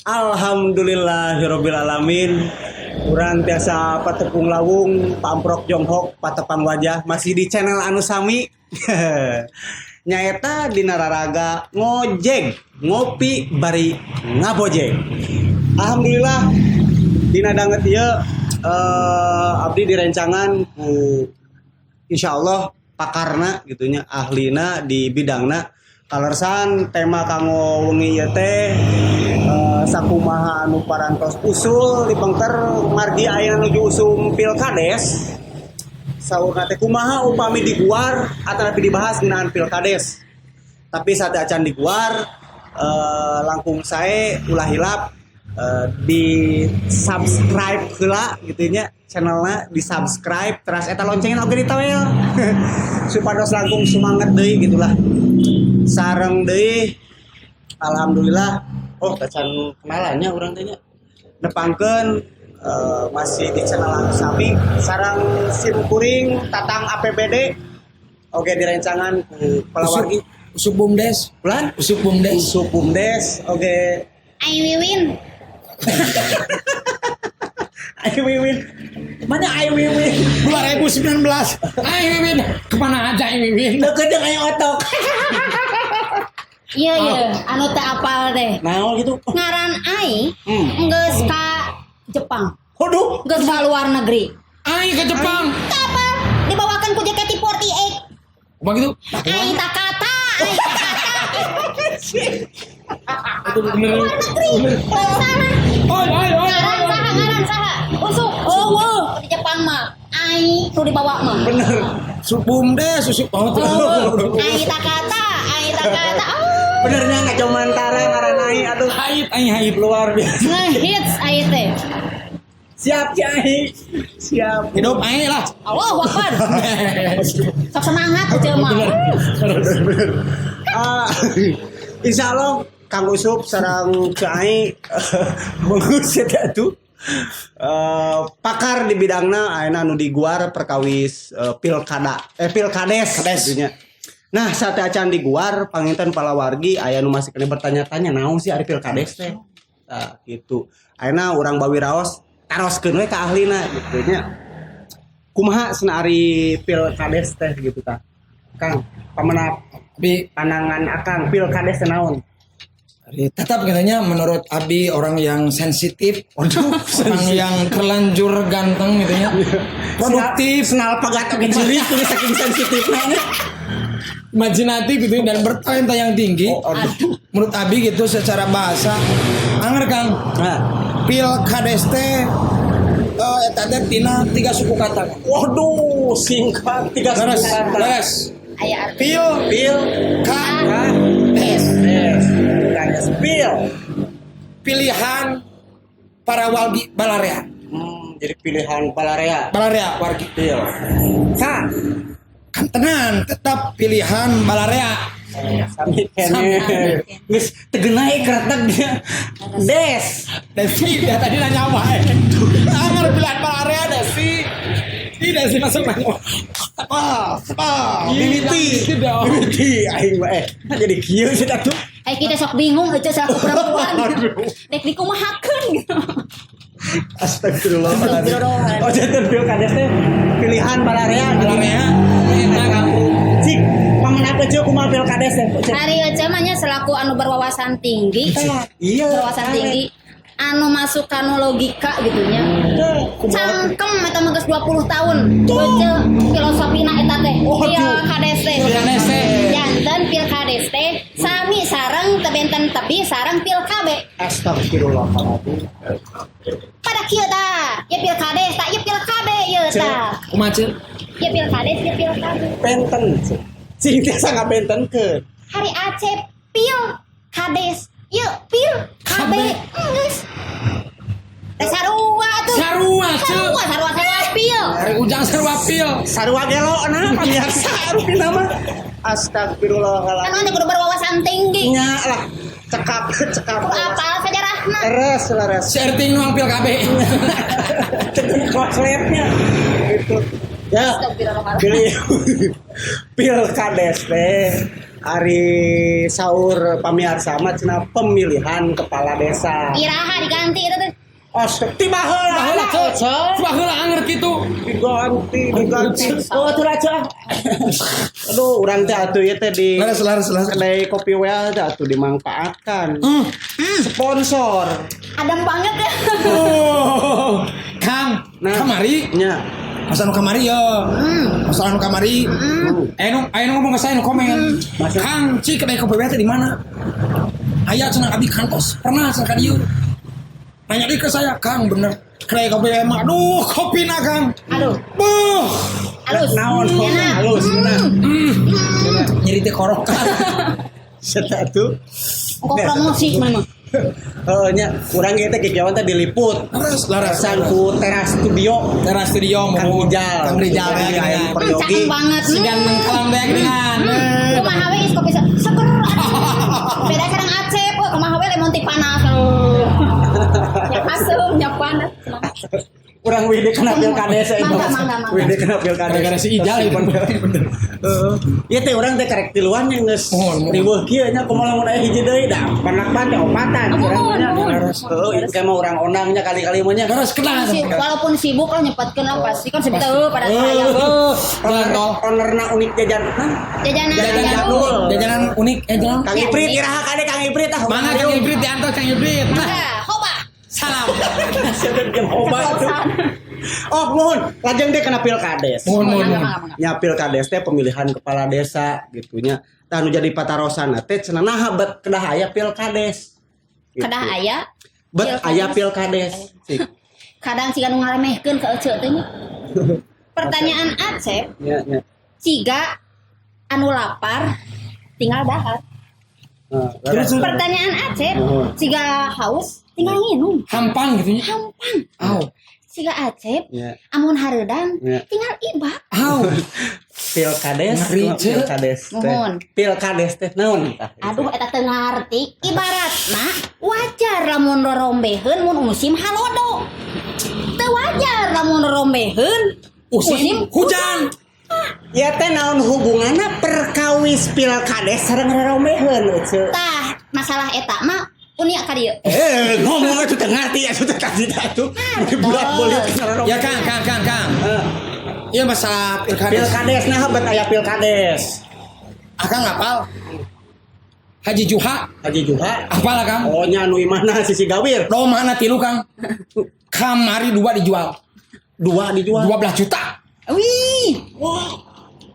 Alhamdulillahirabbil alamin. Urang tiasa patepung lawung, pamprok jonghok, patepang wajah masih di channel anu sami. Nyaeta dina raraga ngojek, ngopi bari ngabojek. Alhamdulillah dina danget ieu abdi direncangan ku insyaallah pakarna gitunya, ahlina di bidangna. Kalersan tema kanggo wengi ieu teh sakumaha anu parantos usul dipengker margi aya nuju usum pilkades. Saurna teh kumaha upami diguar atanapi dibahas ngeunaan pilkades. Tapi saat acan diguar, langkung sae ulah hilap di subscribe heula gitu nya channelna, di subscribe terus eta loncengna oge ditowel supados langkung semangat deui gitulah. Sareng deui alhamdulillah, oh, tacan kenalannya urang teh nya, nepangkeun masih di channel anu sami sareng sim kuring Tatang APBD, oge direncangan ku palawargi. Usup Bumdes. Bulan. Usup Bumdes. Usup Bumdes oge. Ai Wiwin. Ai Wiwin mana? Ai Wiwin. 2019. Ai Wiwin, kemana aja Ai Wiwin? Deket jeung ai otok. Iya, anu teu apal teh. Naon gitu? Ngaran Ai geus ka Jepang. Waduh. Geus ka luar negeri. Ai ke Jepang. Teu apal, dibawakeun ku JKT48. Kumaha gitu? Ai Takata, Ai Takata. Itu bener. Luar negeri. Lain salah. Oi, oi, oi. Ngaran saha, ngaran saha? Usup. Oh, wah, di Jepang mah Ai nu dibawa mah. Bener. Usup Bumdes, usup. Oh, Oh, Ai Takata, Ai Takata. Oh. Benernya nggak cuman tara ngaran ai, aduh. Hait, ai hait. Luar biasa. Ngehits Ai teh. Siap, Kiai, siap. Hidup ai lah. Allahu Akbar. Sok semangat ece mah. Bener. Ah, insya Allah Kang Usup sareng Kiai mengusir itu pakar di bidangna ayeuna anu diguar perkawis pilkada, eh, pilkades gitunya. Nah, saat acan diguar panginten palawargi aya nu masih kena bertanya-tanya naon sih ari pilkades teh. Nah, gitu. Ayeuna urang bawiraos taroskeun we ka ahlina gitu nya. Kumaha cenah ari pilkades teh gitu tah? Kang, pamana Tapi pandangan Akang pilkades teh naon? Tetap katanya menurut Abi orang yang sensitif, orang yang terlanjur ganteng gitu ya, produktif, Senal pegat oge ceurik tuh saking sensitifna nya. Imajinatif gitu dan bertalenta yang tinggi. Oh, aduh. Menurut Abi gitu secara bahasa, anger Kang, Nah, pilkades teh eta teh tina tiga suku kata. Kang. Waduh, singkat tiga suku Leres, kata. Leres. Aya arti. Pil, Pil, K, K, S. S. Kades pil. Pilihan para wargi balarea. Jadi pilihan balarea. Balarea wargi. Pil. K. Kan tenan tetap pilihan balarea. Sami kene. Geus tegenai kretek dia. Des. Desi dia tadi nanya apa? Anger pilihan balarea Desi. Tidak sih masuk nanya. Apa? Apa? Mimiti. Itu dong. Mimiti aing mah eh. Jadi kieu sih atuh. Eh, kita sok bingung ece selaku perempuan. Dek dikumahakeun gitu. Astagfirullahaladzim. Astagfirullahaladzim. Oh, jadi pilkades teh pilihan balarea. Balarea. Eta kamu. Cik, paman apa cek kumaha pilkades teh? Cek. Ari ece mah nya selaku anu berwawasan tinggi. Iya. Berwawasan tinggi anu masuk kanu logika gitu nya. Cangkem eta mah geus 20 tahun. Ece filosofina eta teh. Waduh. Pilkades teh. Pilkades teh. Janten pilkades teh sami sareng teu benten tebi sareng pil KB. Astagfirullahaladzim. Pada kieu tah. Ya pilkades tah, ya pil KB ieu tah. Kumaha Cil? Ya pilkades, ya pil KB. Benten. Cik. Cing tiasa ngabentenkeun. Hari Aceh pil kades. Yuk pil KB. Geus. Teh sarua tuh. Sarua, Cil. Sarua, sarua, sarua pil. Hari ujang sarua pil. Sarua gelo nah pemirsa rupina mah. Astagfirullahaladzim. Kan kudu berwawasan tinggi. Nya lah cekap cekap. Kudu apal sejarahna. Leres leres. Si RT nuang pil KB. Cekap kosletnya. Itu. Ya. Astagfirullahaladzim. Pilih pilkades teh. Ari saur pamiarsa mah cenah pemilihan kepala desa. Iraha diganti itu tuh. Ostek tiba heula. Baheula ceu. Baheula anger kitu. Diganti, diganti. Oh, atuh aja. Aduh, urang teh atuh ieu teh di Laras laras laras. kedai kopi WA teh atuh dimanfaatkan. Sponsor. Adem banget ya. Oh, Kang, Nah. kamari, Nya. masa nu kamari ya. Masa nu kamari. Aya nu ngomong ke saya nu komen. Kang, cik kedai kopi WA teh di mana? Aya cenah abi kantos pernah cenah ka dieu. Nanya deui ke saya, Kang bener. Kedai kopi WA mah aduh kopina Kang. Aduh, Buh. halus. Naon Enak. halus nah. Nyeri teh korok. Seta atuh. Kok promosi mana? Heeh nya, urang ieu teh kikieuan teh diliput. Laras laras. Pesan ku Teras Studio Teras Studio Kang mau Rijal. Kang Rijal ya Aya geuningan. peryogi. Cakep banget. Si ganteng kalam teh geuningan. Kumaha we is kopi seger. Beda sareng Acep, oh, kumaha we lemon tea panas. Nya asem, nya panas. Urang wih kena pilkades eta. Mangga, mangga, mangga. Wih kena pilkades. Gara-gara si Ijal itu. Heeh. Ieu teh urang teh karek tiluan yang geus Mohon, mohon. riweuh kieu nya kumaha lamun aya hiji deui da panakban teh opatan. Mohon, mohon. Heeh, ieu teh mah urang ondang nya kali-kali mah nya. Laras kena. Walaupun sibuk lah nyempatkeun lah pasti kan sebetulnya pada saya. Jalan tol. Ownerna unik jajan. Nah, Jajanan Jajanan jadul. jadul. Jajanan unik jalan. Kang Iprit iraha kade Kang Iprit ah. Mana Kang Ibrit diantar Kang Ibrit. Nah, Mangga, hoba. salam. Siapa yang obat tuh. Oh, mohon, lajeng deh kena pilkades. Mohon mohon. Mangga, mohon. mangga, mangga. Nya pilkades teh pemilihan kepala desa gitunya. Tah nu jadi patarosan teh cenah naha bet kedah aya pilkades. Gitu. Kedah aya Bet aya pilkades. Sik. Kadang siga nu ngaremehkeun ka eceu teh nya. Pertanyaan Acep, Nya nya. ciga anu lapar tinggal dahar. Nah, Terus, terus. Pertanyaan Acep, Mohon. ciga haus tinggal nginum. Hampang gitu nya. Hampang. Aw. Siga Acep, Ya. amun hareudang Ya. tinggal ibak. Aw. Pilkades, Ngeri, ce. pilkades teh. Mohon. Pilkades teh naon tah? Aduh eta teu ngarti. Ibaratna wajar lamun rorombeheun mun musim halodo. Teu wajar lamun rorombeheun Musim hujan. Ya teh naon hubunganna perkawis pilkades sareng rorombeheun eceu. Tah, masalah eta mah unia ka dieu. Ngomong itu teu ngarti atuh teh tadi atuh. Dibulat-bulit Ya Kang, Kang, Kang, Kang. Iya masalah pilkades. Pilkades nah bet aya pilkades. Akang ngapal? Haji Juha, Haji Juha. apal Kang? Oh nya anu imahna sisi gawir. Domana tilu Kang. Kamari dua dijual. Dua dijual. 12 juta. Wih, Wah.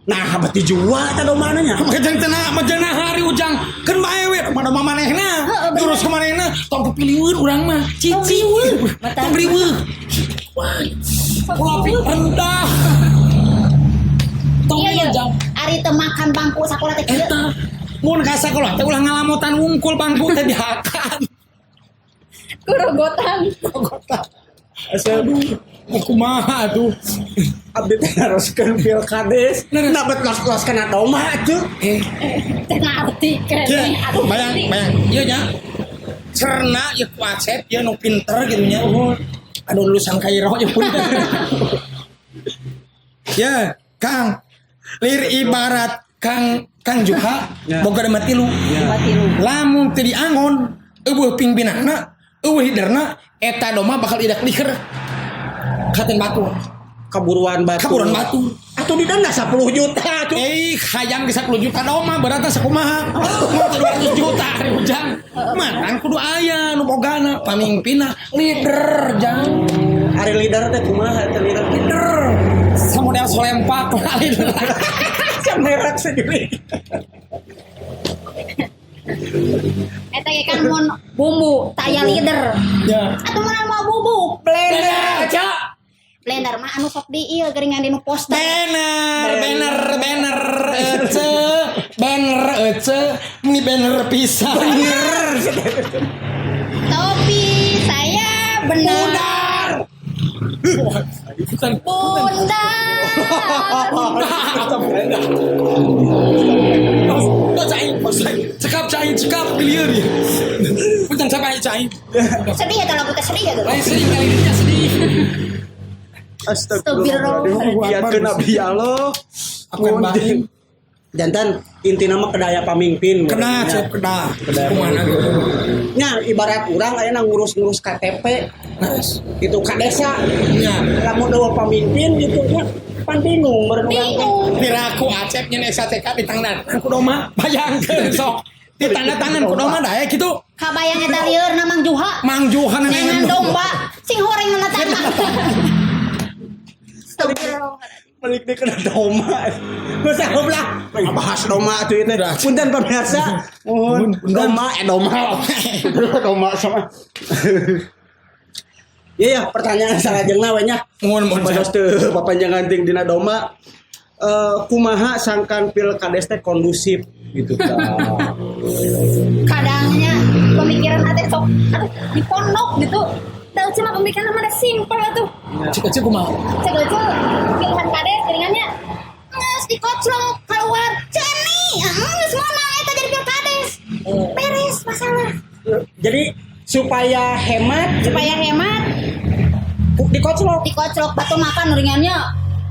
Nah, bet dijual teh domana nya. Majang cenah, majang hari ujang keun bae we doma manehna. Heeh, bener. Terus ke manehna tong pipiliweun urang mah. Cici. Tong riweuh. Wah. Kopi rendah. Tong iya iya. ujang. Ari teu makan bangku sakola teh kieu. Eta mun ka sakola teh ulah ngalamutan wungkul bangku teh dihakan. Kurogotan. Aduh, kumaha atuh. Abdi teh naroskeun pilkades. Nah, bet los-los kena doma atuh. Eh, Teu ngarti ya, kene. Aduh, bayang, ngerti. bayang. Iya nya. Cerna ya ku Acep ya nu pinter gitu nya. Aduh lulusan Kairo ya pun. Ya, Kang. Lir ibarat Kang Kang Juha Ya. boga dema tilu. Ya. Lamun teu diangon, eueuh pimpinanna, eueuh leaderna, eta doma bakal idak liker. Katen batu. Kaburuan batu. Kaburuan batu. Atuh didenda 10 juta atuh. Eh, hayang ke 10 juta doma berarti sakumaha? Mau 200 juta hari ujang. Mantan kudu aya nu bogana, pamimpinna, leader jang. Ari leader teh kumaha eta leader? Leader. Samodel solempak lah leader. Kan merek sendiri. Eta ge kan mun bumbu taya leader. Ya. Atuh mun mau bubuk Blender, Cak. Blender mah anu sok di ieu geuringan dinu poster. Banner, banner, banner, ece, banner, ece, ini banner pisang. Bener. Topi saya benar. Bundar. Bukan Bundar. Cekap cai, cekap clear ya. Bukan siapa cai. Sedih ya lagu teh sedih ya tuh. Lain sedih kali ini sedih. Astagfirullahaladzim. Astagfirullah. Ya kena biya Allah. Aku yang bahin. Janten intina mah kedah aya pamimpin. Kena nya. cep kedah. Kedah. Kumaha gitu. Nya ibarat urang ayeuna ngurus-ngurus KTP Nice. gitu ka desa. Nya. Lamun euweuh pamimpin gitu nya pan bingung meureun urang teh. Bingung. Piraku Acep nyen SKCK di tangan ku doma, bayangkeun sok. Di tanda tangan ku doma daek gitu. Kabayang eta lieur na Mang Juha. Mang Juha Nengan domba sing horeng na tangan. Astagfirullahaladzim. Balik deh kena doma. Masa goblok. Bahas doma atuh ieu teh. Punten pemirsa. Mohon doma doma. Doma sama. Iya ya, pertanyaan salajengna we nya. Mohon mohon. Bados teu papanjangan ting dina doma. Kumaha sangkan pilkades teh kondusif gitu tah. Kadangnya pemikiran hati sok aduh, di pondok gitu. Tahu cuma pemikiran mah ada simpel tuh. Cik cik kumaha? Cek lucu pilihan kades jaringannya geus dikoclok keluar ceni geus menang eta jadi pilkades. Beres masalah. Jadi supaya hemat, Supaya hemat dikoclok. Dikoclok batu makan ringannya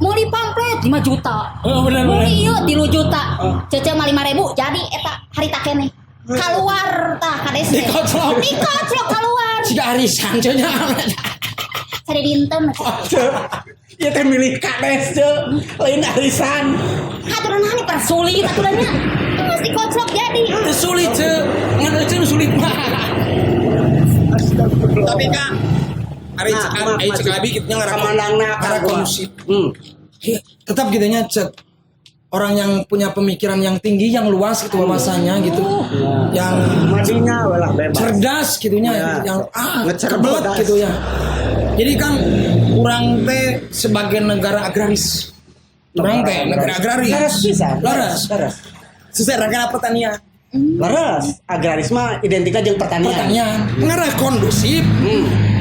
meuli pamflet 5 juta. Oh, bener, bener. Meuli ieu 3 juta. Cece mah 5.000 jadi eta harita keneh. Keluar tah kades teh. Dikoclok. Dikoclok keluar. Siga arisan cenah. Cari dinten. Ieu teh milih kades teh, lain arisan. Aturan naon persulit aturannya. Geus dikoclok jadi. Teu sulit ceu. Ngan euceun sulit mah. Tapi Kang, ari Nah, cek ari cek abi kitu nya ngarah kamandangna ngarah kondusif. Tetap gitu nya cek orang yang punya pemikiran yang tinggi, yang luas gitu wawasannya gitu. Yang madinya lah bebas. Cerdas gitunya, Ya. yang Ngecerdas. Kebelet gitu ya. Jadi Kang, urang teh sebagai negara agraris. Urang teh negara agraris. Laras bisa. Laras. Laras. Susah negara pertanian. Laras. Agraris mah identiknya jeung pertanian. Pertanian. Ngarah kondusif.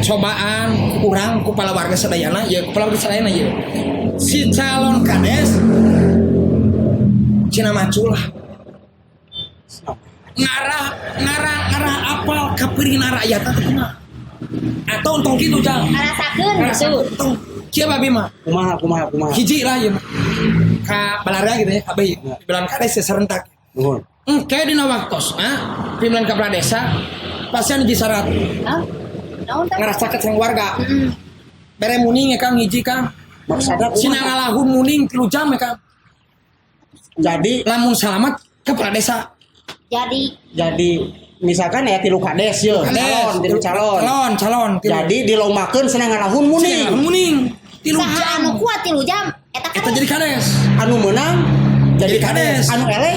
Cobaan kurang kepala warga sadayana ya, kepala warga sadayana ya. Si calon kades Cina maculah. Ngarah ngarah ngarah apal kapirina rakyat teh kumaha? Atau entong kitu jang. Ngarasakeun gitu. Entong kieu babi mah. Kumaha kumaha kumaha. Hiji lah ieu mah. Ka balarga gitu ya, kabeh. Pimpinan kades ya serentak. Nuhun. Engke dina waktosna pimpinan kepala desa pasti anu hiji syarat. Hah? Naon teh? Ngarasakeun sareng warga. Bere muning ya Kang hiji Kang. Maksudna kumaha? Sina ngalahun muning 3 jam ya Kang. Jadi lamun salamat kepala desa. Jadi misalkan ya tilu kades ye, calon, tilu calon. Calon, calon, tilu. Jadi dilombakeun senang ngalahun muning. Senang muning. Tilu saha jam. Anu kuat 3 jam eta Eta jadi kades. Anu menang jadi Jadi kades. kades. Anu eleh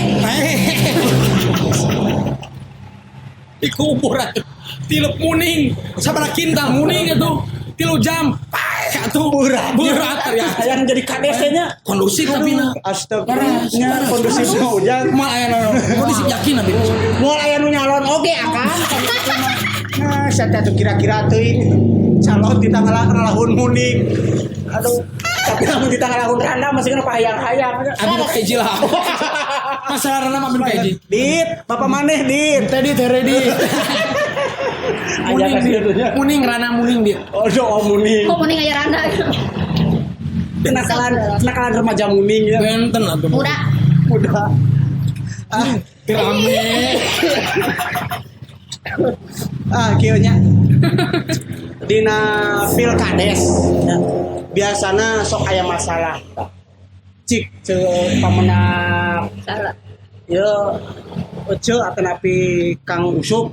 Dikubur atuh. Tilu muning, sabaraha kintal muning itu. 3 jam. Paeh atuh. Berat. Berat ya. Yang jadi kades nya Kondusif tapi na. Astagfirullah. Kondusif mah ujang. Moal aya naon. Kondusif yakin abi. Moal aya nu nyalon oge akan. Nah, saya tuh kira-kira teuing calon di tanggal ngalahun muning. Aduh, tapi lamun di tanggal lahun randa masih kena pahayang-hayang. Abi nu kahiji lah. Masalah randa mah abi nu kahiji. Dit, bapak maneh dit. Tadi teh ready. Muning Aja dit. kasih Muning rana muning dit. Oh, oh muning. Kok muning aya randa. Kenakalan, kenakalan remaja muning ya. Benten atuh. Muda. Muda. Ah, Rame. ah kieu nya. Dina pilkades ya. Biasana sok aya masalah. Cik ceu pamenang Salah. ya Ece atanapi Kang Usup.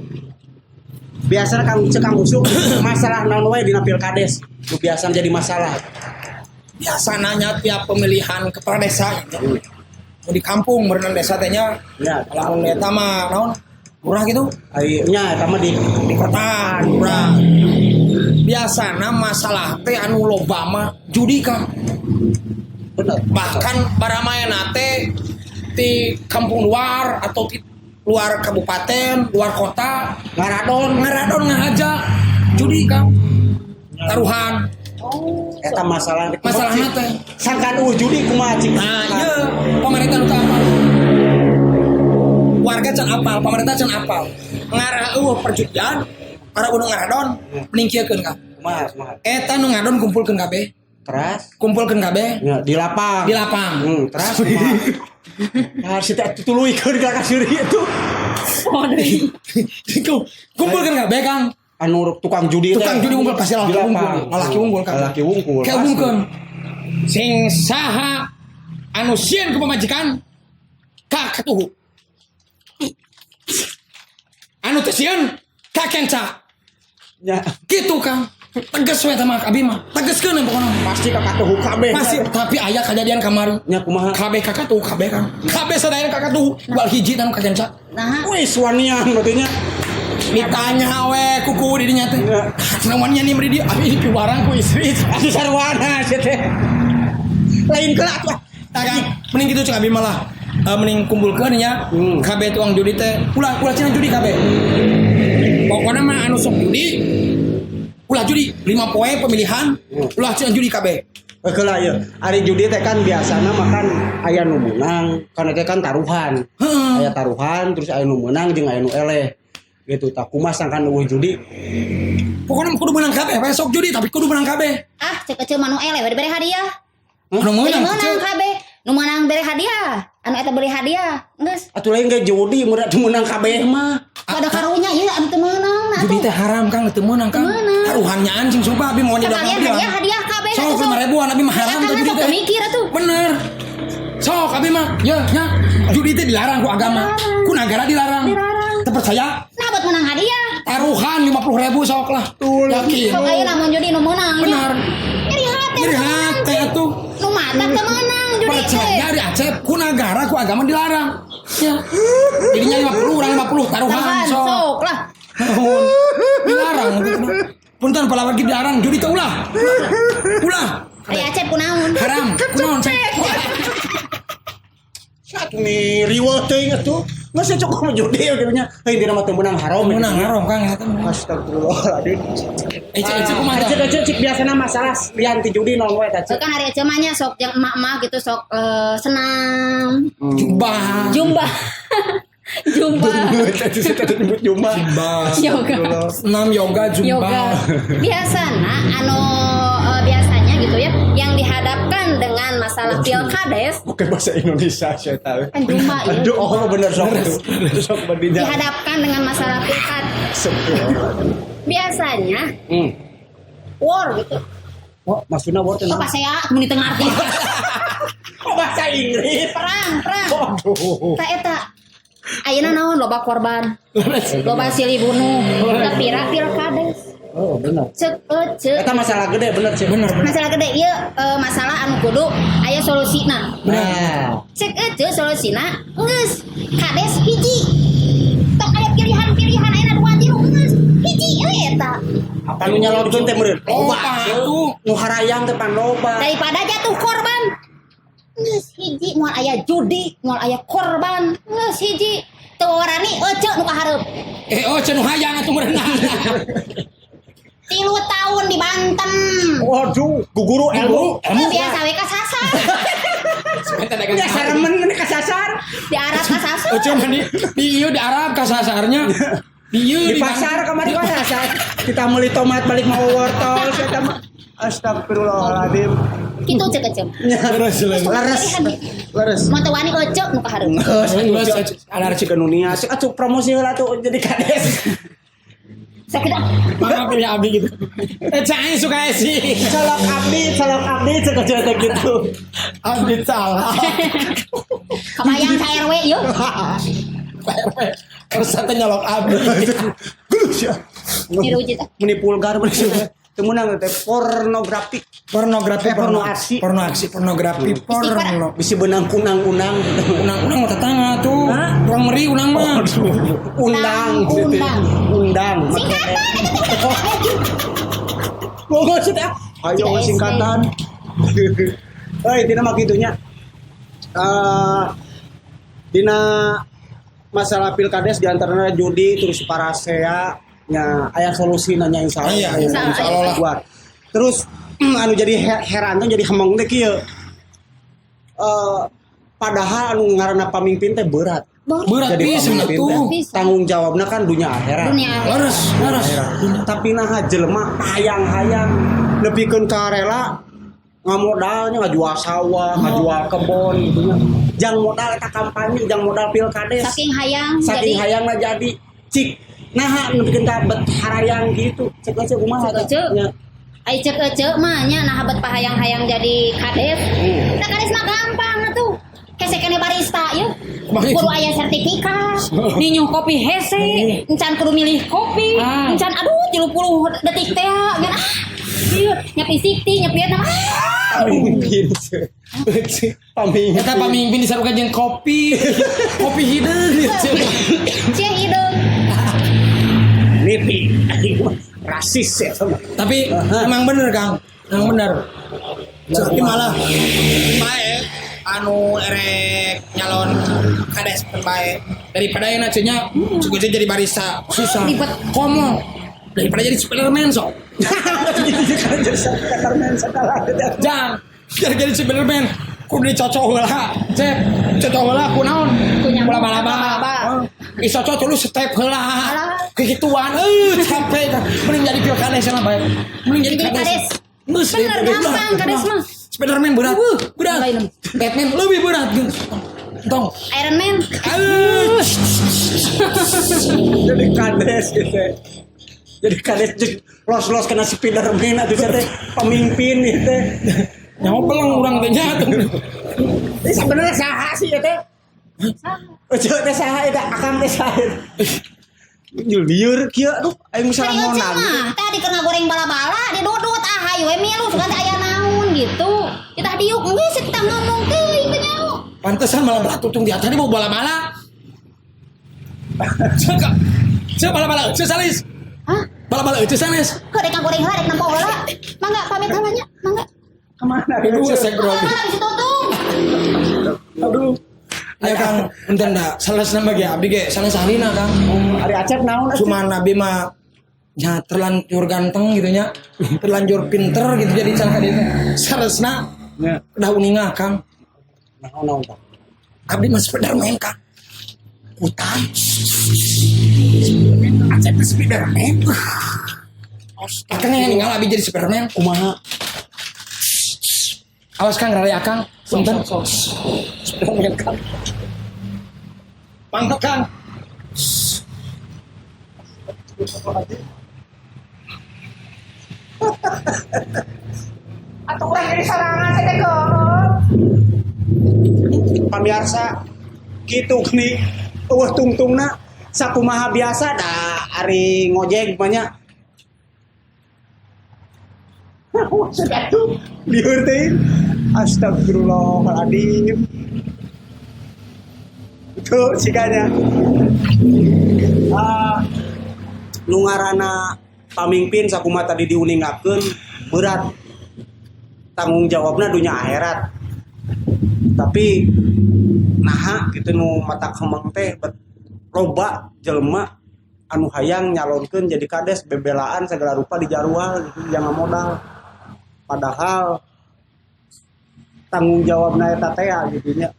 Biasana Kang Uce Kang Usup masalah naon wae dina pilkades. Nu biasa jadi masalah. Biasa nanya tiap pemilihan kepala desa gitu. Di kampung berenang desa teh nya. Ya. Lamun eta mah naon? Murah gitu. Ai nya eta mah Di kota murah. Biasana masalah teh anu loba mah judi Kang. Bener. Bahkan baramaena teh di kampung luar atau di luar kabupaten, luar kota, Ngaradon ngaradon ngahaja judi Kang. Taruhan. Oh. Eta masalah Masalahna teh. Sangkan eueuh judi kumaha cik. Nah, iya, pemerintah nu teu apal. Warga can apal, pemerintah can apal. Ngarah eueuh perjudian, para nu ngaradon mending kieukeun Kang. Kumaha kumaha. Eta nu ngadon kumpulkeun kabeh. Teras Kumpulkeun kabeh ya, di lapang. di lapang. Teras kumaha? Harus kita tutuluikeun ka kasuri itu. Kumpulkeun kabeh Kang. Anu tukang judi teh. Tukang judi wungkul pasti Di lalaki lapang. wungkul. Lalaki wungkul Kang. Lalaki wungkul. Kayak pasti. umumkeun. Sing saha anu sieun ku pamajikan ka katuhu. Anu teu sieun ka kenca. Ya, Gitu Kang. Tegas we teh mah abi mah. Tegeskeun we pokona. pasti ka katuhu kabeh. Pasti tapi aya kejadian kamari. Nya kumaha? Kabeh ka katuhu kabeh Kang. Kabeh sadaya ka katuhu. Bal hiji tanu ka kenca. Nah, Wis wanian berarti nya. Ditanya we kuku di dinya teh. Ya. Cenah wanian nih di abi piwarang ku istri. Atuh sarwana sia teh. Lain kelak tuh. Nah, Kang, mending gitu cek abi malah. Mending kumpulkeun nya. Kabeh tukang judi teh ulah ulah cenah judi kabeh. Pokoknya mah anu sok judi ulah judi 5 poe pemilihan ulah cenah judi kabeh. Heula ieu. Ari judi teh kan biasana makan aya nu meunang, kan teh kan taruhan. Heeh. Aya taruhan terus aya nu meunang jeung aya nu eleh. Gitu tah kumaha sangkan eueuh judi. Pokoknya mah kudu menang kabeh, we sok judi tapi kudu menang kabeh. ah cek eceu mah nu eleh we dibere hadiah. Anu Jadi meunang meunang kabeh. Nu meunang bere hadiah, anu eta beli hadiah. Geus. Atuh lain ge judi mun atuh meunang kabeh mah. Pada karunya ieu anu teu meunang nah Judi atuh. teh haram Kang, teu meunang Kang. Meunang. Taruhannya anjing sumpah abi mau nyedot Sekalian abi. hadiah hadiah kabeh Sok atuh, 5 ribuan abi mah haram Akang tuh judi sok teh. teu mikir atuh. Bener. Sok abi mah, ya nya judi teh dilarang ku agama. Ku negara dilarang. Dilarang. Teu percaya? Nah buat menang hadiah. Taruhan 50 ribu sok lah. Yakin. Sok ayeuna lamun judi nu meunang. nya. Benar. Nyeri hate. Nyeri hate atuh. Nu mata teu meunang judi teh. Percaya di Aceh ku negara ku agama dilarang. Ya. Jadinya 50 orang 50 taruhan Taruhan sok. sok lah. Nuhun. Dilarang. Punten palawan ki dilarang judi teh ulah. Ulah. Ari Acep kunaon? Haram. Kunaon cek. Satu nih riweuh teuing atuh. Geus sia cukup judi gitu nya. Heuh dina mah teu meunang haram. Menang haram Kang eta mah. Astagfirullahaladzim. Ece ece kumaha tah? Ece ece cik biasana masalah lian ti judi naon wae tah Sok cik. kan ari Acep mah nya sok yang emak-emak gitu sok senam, Jumba. jumba. Jumba. Tadi saya tadi nyebut jumba. Jumba. Yoga. Senam yoga jumba. Yoga. Biasana anu biasanya gitu ya yang dihadapkan dengan masalah pilkades Bukan bahasa Indonesia saya tahu. kan jumba ya. Aduh, oh bener sok itu. Itu sok badinya. Dihadapkan dengan masalah pilkades. Biasanya war gitu. Wah, maksudnya war teh Oh, naon? pas saya mun di tengah arti. Oh, bahasa Inggris. Perang, perang. Aduh. Ta eta. Ayeuna naon loba korban. Loba silih bunuh. Tapi pilkades. Oh, bener. Cek ece. Eta masalah gede bener sih. Bener bener. Masalah gede ieu masalah anu kudu aya solusina. Nah, Cek ece solusina geus kades hiji. Tong aya pilihan-pilihan ayeuna dua tilu geus hiji we eta. apa nu nyalonkeun teh meureun? Loba atuh. Nu harayang teh pan loba. Daripada jatuh korban. Geus hiji moal aya judi, moal aya korban. Geus hiji. Teu warani ece nu kahareup. Eh oh cenah hayang atuh meureunna. 3 tahun di Banten. Waduh, guguru ilmu. Ilmu biasa we kasasar. Ya saremen ini kasasar. Di Arab kasasar. Oh cuman di ieu di Arab kasasarnya. Di ieu Di pasar kemarin kasasar. Kita beli tomat balik mau wortel, saya mah. Astagfirullahaladzim. Kitu cek ece. Leres Leres. Leres. Mun teu wani ece nu kahareup. Leres. Ada cik dunia, cik atuh promosi heula tuh jadi kades. Sakit ah. Maaf ya abi gitu. Eh cai suka sih. Colok abdi, cek aja teh gitu. Abdi salah. Kebayang ka RW yeuh. Terus teh nyolok abdi. Geus ya. Niru cita. Meni pulgar meni teu meunang teh pornografi. Pornografi, Porno aksi. porno aksi, pornografi, porno. Bisi benang kunang-unang. Unang-unang mah tetangga tuh. Kurang meri unang mah. Undang gitu. Undang. Undang. Singkatan eta teh. Oh, maksudnya ayo Tidak singkatan. Eh, intinya mah gitunya. Dina masalah pilkades diantaranya judi terus parasea nya aya solusi nanya insya Allah. Iya, insya Allah lah. Buat. Terus anu jadi heran tuh jadi hemeng teh kieu. Padahal anu ngaranna pamimpin teh berat. Berat Jadi pisan pamimpin atuh. teh tanggung jawabna kan dunia akhirat. Dunia akhirat. Leres, leres. Tapi nah jelema hayang-hayang nepikeun ka rela Ngamodalnya ngajual sawah, ngajual kebon gitu nya. Jang modal eta kampanye, jang modal pilkades. Saking hayang Saking jadi hayangna jadi cik naha nu bikin ka bet harayang gitu. Cek aja kumaha Cek ece. Nya. Ai cek ece mah nya nah bet pahayang-hayang jadi kades. Da kades mah gampang atuh. Hese keneh barista yeuh. Kumaha Kudu aya sertifikat, ninyu kopi hese, encan kudu milih kopi, encan aduh 30 detik teh ngan ah. Ieu nyepi sikti, nyepi eta mah. Ah. Pamimpin. Pamimpin. Eta pamimpin disarukan jeung kopi. Kopi hideung gitu. Cie hideung. Nipi. Rasis ya sama. Tapi emang bener Kang, emang bener. Tapi malah bae anu erek nyalon kades pun bae daripada yang nya cukup jadi barista susah. Ribet. Komo daripada jadi Spiderman sok. Jadi Spiderman segala. Jang, jadi Spiderman kudu dicocok heula. Cep, cocok heula ku naon? Ku nyamuk, Laba-laba. laba-laba. Isocok dulu step heula. Alah. Kegituan, capek. Mending jadi pilkades lah bae. Mending jadi Jadi kades. kades. Geus, Bener, gampang kades mah. Spiderman berat, berat. Lain. Batman lebih berat. Tong. Iron Man. Aduh. Jadi kades gitu. Jadi kades jeung los-los kena Spiderman atuh teh pemimpin gitu. Nyawa belang urang teh nya tuh. Ini sebenarnya saha sih ya teh? Ojo teh saha eta akang teh saha. Lieur kieu aduh aing Hari salah ece ngonan. mah tadi keur ngagoreng bala-bala didudut ah hayu we milu sugan teh aya naon gitu. Kita diuk geus kita ngomong teuing teh nyaho. Pantesan malah beratutung di atas ini mau bala-bala. Cek, cek bala-bala, cek salis. Hah? Bala-bala, cek salis. Kok rek ngagoreng heula rek nempo heula. Mangga pamit heula nya, mangga. Kemana? Aduh, saya grogi. Bala-bala bisa tutung. Aduh. Ya Kang, enten dah. Salah senang bagi abdi ge, sanes ahlina Kang. Ari Acep naon atuh? Cuman abdi mah nya terlanjur ganteng gitu nya, terlanjur pinter gitu jadi cara ka dieu teh. Saresna Nya. udah uninga Kang. Naon naon tah? Abdi mah Spiderman Kang. Hutan. Acep teh Spiderman. Akang yang ninggal abdi jadi Spiderman. Kumaha? Awas Kang, rari Akang. Punten. Spiderman Kang. Mantap Kang. Atau urang jadi sorangan saya teh geus. Pamiarsa kitu geuning eueuh tungtungna sakumaha biasa da ari ngojek mah nya. Sudah tuh lieur teh. Astagfirullahaladzim. Itu sigana. Ah, nu ngaranna pamimpin sakumaha tadi diuningakeun berat tanggung jawabna dunya akhirat. Tapi naha gitu nu mata kemeng teh bet loba jelema anu hayang nyalonkeun jadi kades bebelaan segala rupa di jarual gitu jangan modal. Padahal tanggung jawabna eta teh gitu nya.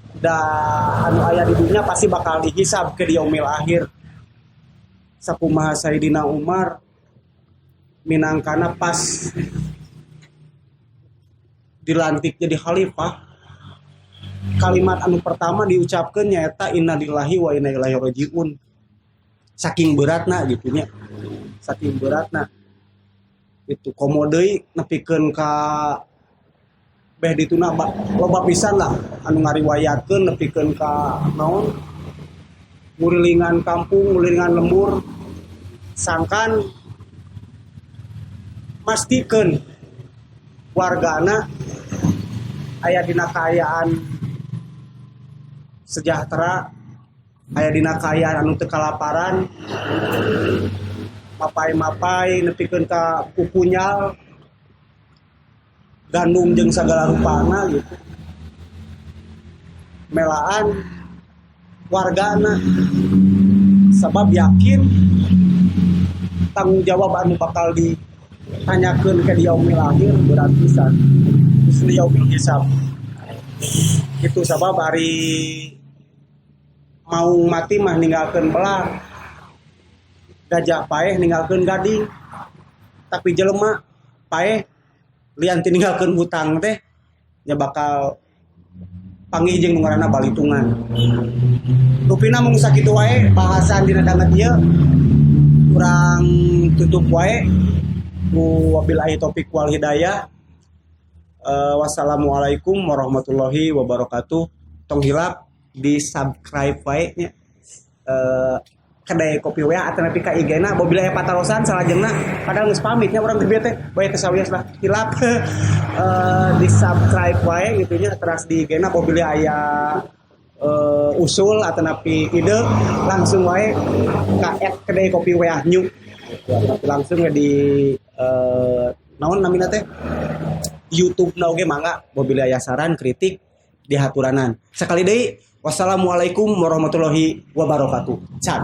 Da anu aya di dunya pasti bakal dihisab ke di yaumil akhir. Sakumaha Sayyidina Umar minangkana pas dilantik jadi khalifah, kalimat anu pertama diucapkeun nyaeta innalillahi wa inna ilaihi rajiun. Saking beratna gitu nya. Saking beratna. Itu komo deui nepikeun ka beh dituna loba pisan lah anu ngariwayatkeun nepikeun ka naon ngurilingan kampung, ngurilingan lembur sangkan mastikeun wargana aya dina kaayaan sejahtera, aya dina kaayaan anu teu kalaparan, mapai-mapai nepikeun ka pupunyal gandum jeung sagala rupana gitu. Melaan wargana sabab yakin tanggung jawab anu bakal ditanyakeun ke yaumil akhir berat pisan. Terus yaumil hisab. Itu sabab hari mau mati mah ninggalkeun belang. Gajah paeh ninggalkeun gading. Tapi jelema paeh Lian ti ninggalkeun hutang teh nya bakal panggih jeung nu ngaranna balitungan. Rupina mung sakitu wae bahasan dina danget ieu, urang tutup wae ku wabillahi taufik wal hidayah. Wassalamualaikum warahmatullahi wabarakatuh. Tong hilap di subscribe wae nya. Kedai kopi WA atau nepi ka IG-na bobil aya patarosan salajengna, padahal geus pamit nya urang teh teh bae teh sawios lah hilap. Di subscribe wae gitu nya, terus di IG-na bobil aya usul atau napi ide langsung wae ka @kedai kopi WA new gitu, atau langsung we di naon namina teh, YouTube na oge mangga bobil aya saran kritik di haturanan. Sekali deui, wassalamualaikum warahmatullahi wabarakatuh. Cak.